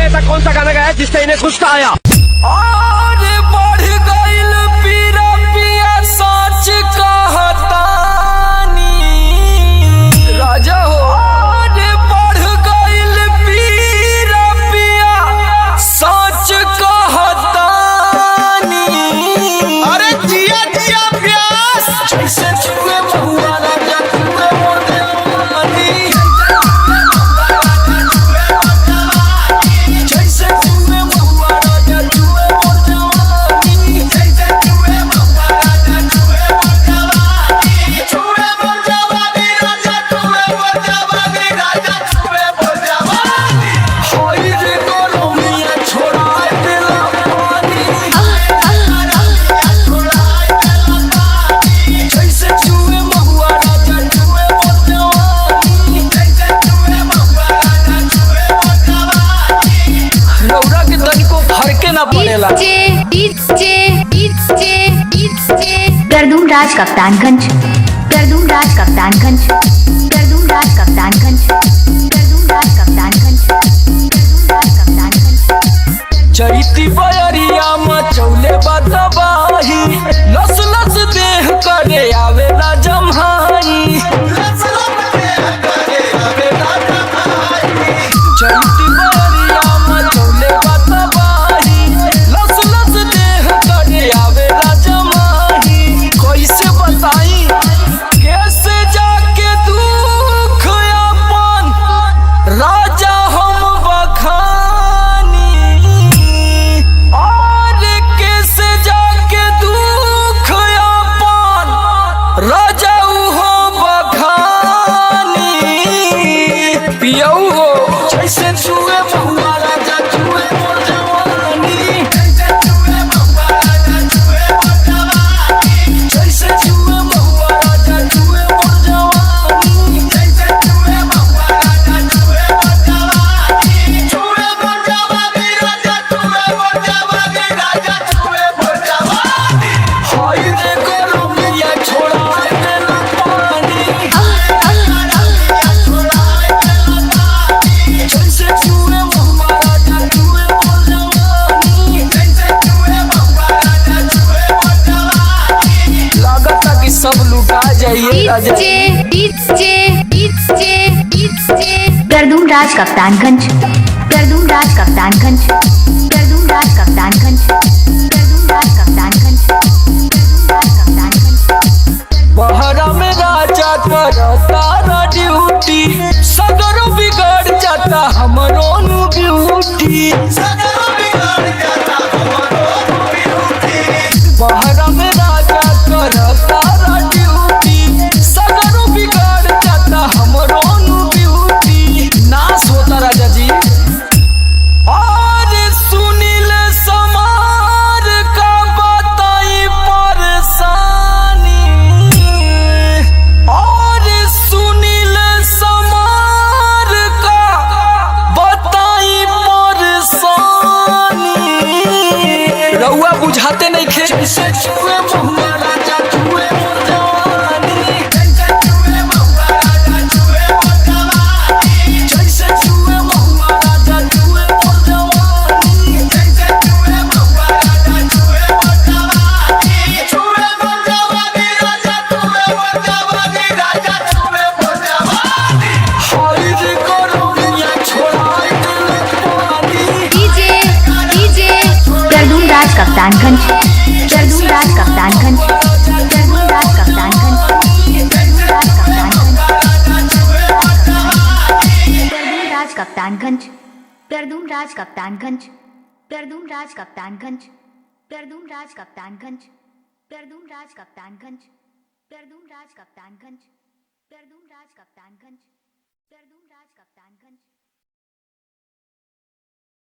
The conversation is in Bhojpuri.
ने ऐसा कौन सा गाना गाया जिससे इन्हें गुस्सा आया? और बढ़ गइल पीरा पिया सच कहतानी राजा हो। और बढ़ गइल पीरा पिया सच कहतानी। अरे जिया जिया प्यास। जैसे छुए महुआ राजा छुए मोर देवानी। जैसे छुए महुआ राजा छुए मोर जवानी। जैसे छुए महुआ राजा छुए मोर जवानी। छुए मोर जवानी राजा छुए मोर जवानी राजा छुए मोर जवानी। होई रे गोरमिया छोड़ा देला पानी। जैसे छुए महुआ राजा छुए मोर जवानी। जैसे छुए महुआ राजा छुए मोर जवानी। रौरा के तनिको फरके ना पड़ेला। DJ DJ DJ DJ Pradum Raj Kaptanganj, Pradum Raj Kaptanganj, Pradum Raj Kaptanganj, Pradum Raj Kaptanganj, Pradum Raj Kaptanganj. Chaiti बयरिया मचौले बदबाही लस लस देह करे आवेला जम्हाई। लस लस देह करे आवेला जमाई। चैती बयरिया मचौले बदबाही लस लस देह करे आवेला जमाही। कैसे बताई कैसे जाके दुख अपन राजा हम बखानी। और कैसे जाके दुख अपन राजा हो बखानी। पियऊ हो जैसे छुए महुआ राजा छुए मोर जवानी। जैसे छुए महुआ राजा छुए मोर जवानी। जैसे छुए महुआ राजा छुए मोर जवानी। जैसे छुए महुआ राजा छुए मोर जवानी। छुए मोर जवानी राजा छुए मोर जवानी राजा छुए मोर जवानी। हाय रे गोरमिया छोड़ा देला पानी। जैसे छुए महुआ राजा छुए मोर जवानी। जैसे छुए महुआ राजा छुए मोर जवानी। लागता कि सब लुटा जाइए राजा। DJ DJ DJ DJ Pradum Raj Kaptanganj, Pradum Raj Kaptanganj, Pradum Raj Kaptanganj, Pradum Raj Kaptanganj, Pradum Raj Kaptanganj. बहरा में राजा करता रा ड्यूटी सगरो बिगड़ जाता हमरो नु ब्यूटी। सगरो बिगड़ जाता हमरो ब्यूटी। बहरा में राजा करता रा ड्यूटी सगरो बिगड़ जाता हमरो नु ब्यूटी। नाश होता राजा जी। और सुनील समार का बताई परेशानी। और सुनील समार का बताई परेशानी। रउआ बुझाते नहीं खे। जैसे छुए महुआ राजा छुए मोर जवानी। जैसे छुए महुआ राजा छुए मोर जवानी। जैसे छुए महुआ राजा छुए मोर जवानी। जैसे छुए महुआ राजा छुए मोर जवानी। छुए मोर जवानी राजा छुए मोर जवानी राजा छुए मोर जवानी। हाय रे गोरमिया छोड़ा देले पानी। DJ DJ Pradum Raj Kaptanganj, Pradum Raj Kaptanganj, Pradum Raj Kaptanganj, Pradum Raj Kaptanganj, Pradum Raj Kaptanganj, Pradum Raj Kaptanganj, Pradum Raj Kaptanganj, Pradum Raj Kaptanganj, Pradum Raj Kaptanganj, Pradum Raj Kaptanganj, Pradum Raj Kaptanganj, Pradum Raj Kaptanganj.